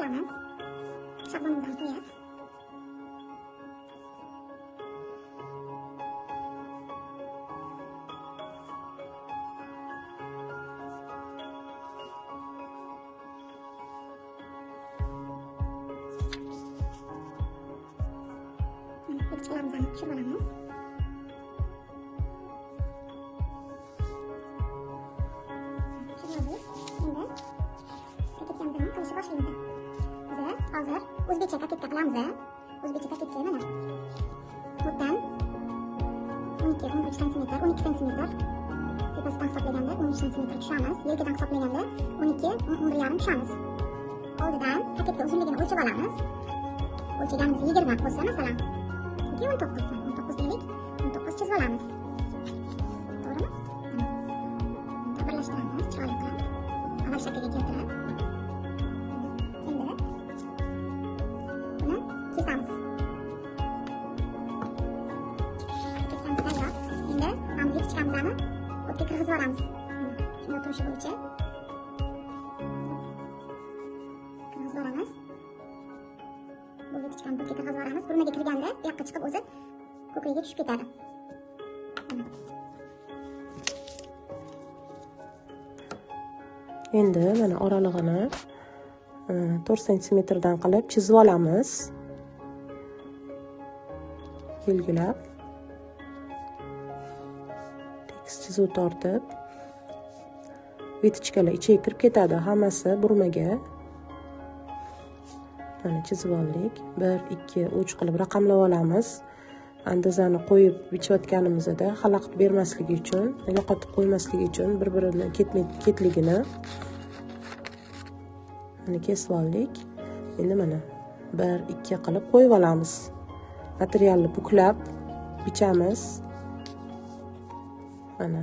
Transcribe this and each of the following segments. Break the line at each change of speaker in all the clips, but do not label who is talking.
olamiz. Shablondan qo'yib. Vitochkalarimizni tushirib olamiz. Tushirib oldik. Endi koketkamizani qilishni boshlaymiz. Biz hozir o'zbekcha koketka qilamiz. O'zbekcha koketka mana. Bundan 12-13 sm, 12 sm tepasidan hisoblaganda 13 sm tushamiz. Yelkadan hisoblaganda 12-11,5 tushamiz. Oldidan koketka uzunligini o'lchab olamiz. O'lchaganimiz 20 bo'lsa, masalan, 19, 19 deylik, 19 chizib olamiz. To'g'rimi? Bunda birlashtiramiz, chiroyli qilib, oval shaklga keltirib. Endi buni kesamiz. Koketkamiz tayyor. Endi mana bu vitochkamizni o'tga kirgizib olamiz. Shunda turishi bo'yicha kirgizib olamiz. Bu vitochkani o'tga kirgizib olamiz. Burmaga kirganda bu yoqqa chiqib o'zi ko'kragiga tushib ketadi.
Endi mana oralig'ini 4 santimetrdan qilib chizib olamiz. Belgilab tekis chizuv tortib vitochkalar ichiga kirib ketadi, hammasi burmaga. Mana chizib oldik. 1 2 3 qilib raqamlab olamiz. Andazani qo'yib bichayotganimizda xalaqit bermasligi uchun, yo'qotib qo'ymasligi uchun bir-birini ketligini mana kesib oldik. Endi mana 1 2 qilib qo'yib olamiz. Materialni buklab bichamiz. Mana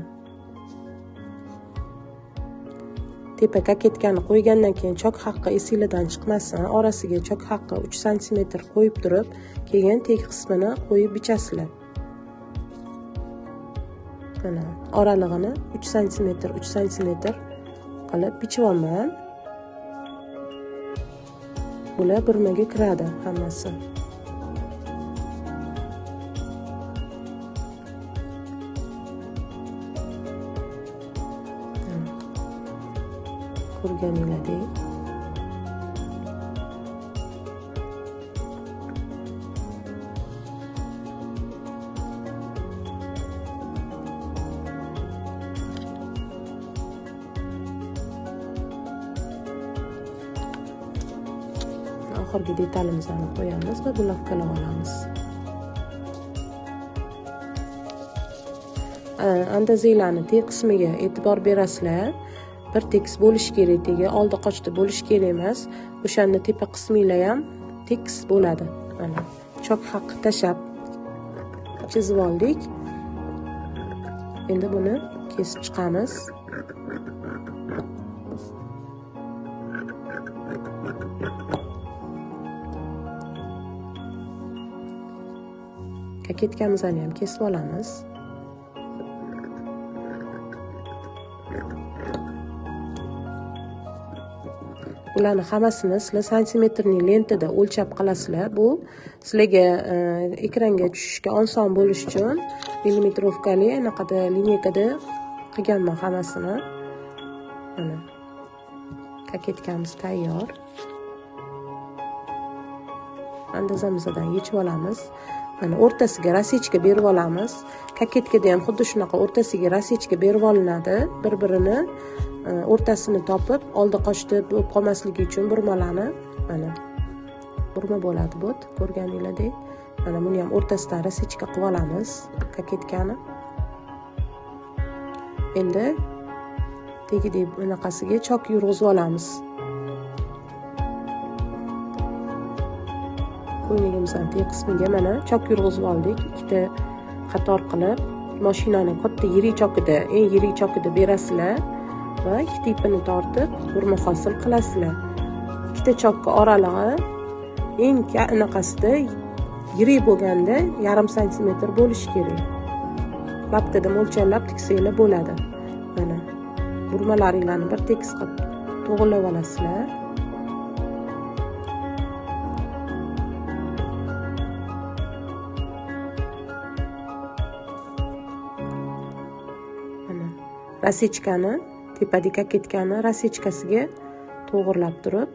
tepa koketkani qo'ygandan keyin chok haqqi esinglardan chiqmasin. Orasiga chok haqqi 3 sm qo'yib turib, keyin tek qismini qo'yib bichasizlar. Mana oralig'ini 3 sm 3 sm qilib bichib olman. Bular burmaga kiradi hammasi. Ko'rganinglardek. Oxirgi detalimizni qo'yamiz va bulavkalab olamiz. Andaziylarni tek qismiga e'tibor berasizlar. Bir tekis bo'lishi kerak, tegi oldi qochdi bo'lishi kerak emas. O'shanda tepa qisminglar ham tekis bo'ladi. Mana chok haqqi tashab chizib oldik. Endi buni kesib chiqamiz. Koketkamizni ham kesib olamiz. Bularni hammasini sizlar santimetrning lentada o'lchab qilasizlar. Bu sizlarga ekranga tushishga oson bo'lish uchun millimetrovkali anaqada lineykada qilganman hammasini. Mana koketkamiz tayyor. Andazamizdan yechib olamiz. Mana o'rtasiga rasechka berib olamiz. Koketkada ham xuddi shunaqa o'rtasiga rasechka berib olinadi. Bir-birini o'rtasini topib, oldi qochdi bo'lib qolmasligi uchun burmalarni mana burma bo'ladi bu, ko'rganinglardek. Mana buni ham o'rtasidan rasechka qilib olamiz koketkani. Endi tegidek bunaqasiga chok yurg'izib olamiz. Ko'ylagimizning teg qismiga mana chok yurg'izib oldik. Ikkita qator qilib mashinani katta yirik chokida, eng yirik chokida berasizlar va ikkita ipini tortib burma hosil qilasizlar. Ikkita chokka oralig'i eng anaqasida yirik bo'lganda 0.5 santimetr bo'lishi kerak. Laptada mo'lchallab tiksanglar bo'ladi. Mana burmalaringlarni bir tekis qilib to'g'rilab olasizlar. Рассечка ni, tepadagi кокетка ni рассечка siga to'g'irlab turib,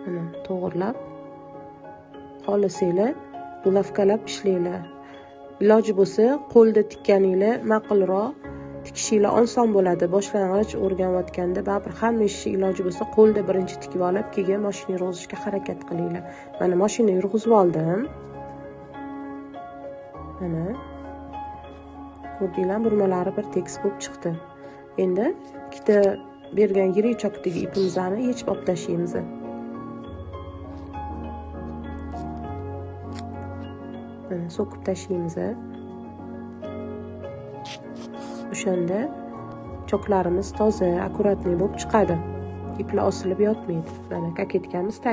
mana to'g'irlab, xohlasanglar булавка lab ishlanglar. Iloji bo'lsa qo'lda tikkaninglar ma'qulroq, tikishinglar oson bo'ladi. Boshlang'ich o'rganayotganda baribir hamma ishni iloji bo'lsa qo'lda birinchi tikib olib, keyin mashina yurg'izishga harakat qilinglar. Mana mashina yurg'izib oldim. Mana ko'rdinglar, burmalari bir tekis bo'lib chiqdi. Endi ikkita bergan yirik chokdagi ipimizni yechib olib tashlaymiz. Mana so'kib tashlaymiz. O'shanda choklarimiz toza, akkuratniy bo'lib chiqadi. Iplar osilib yotmaydi. Mana кокетка miz tayyor.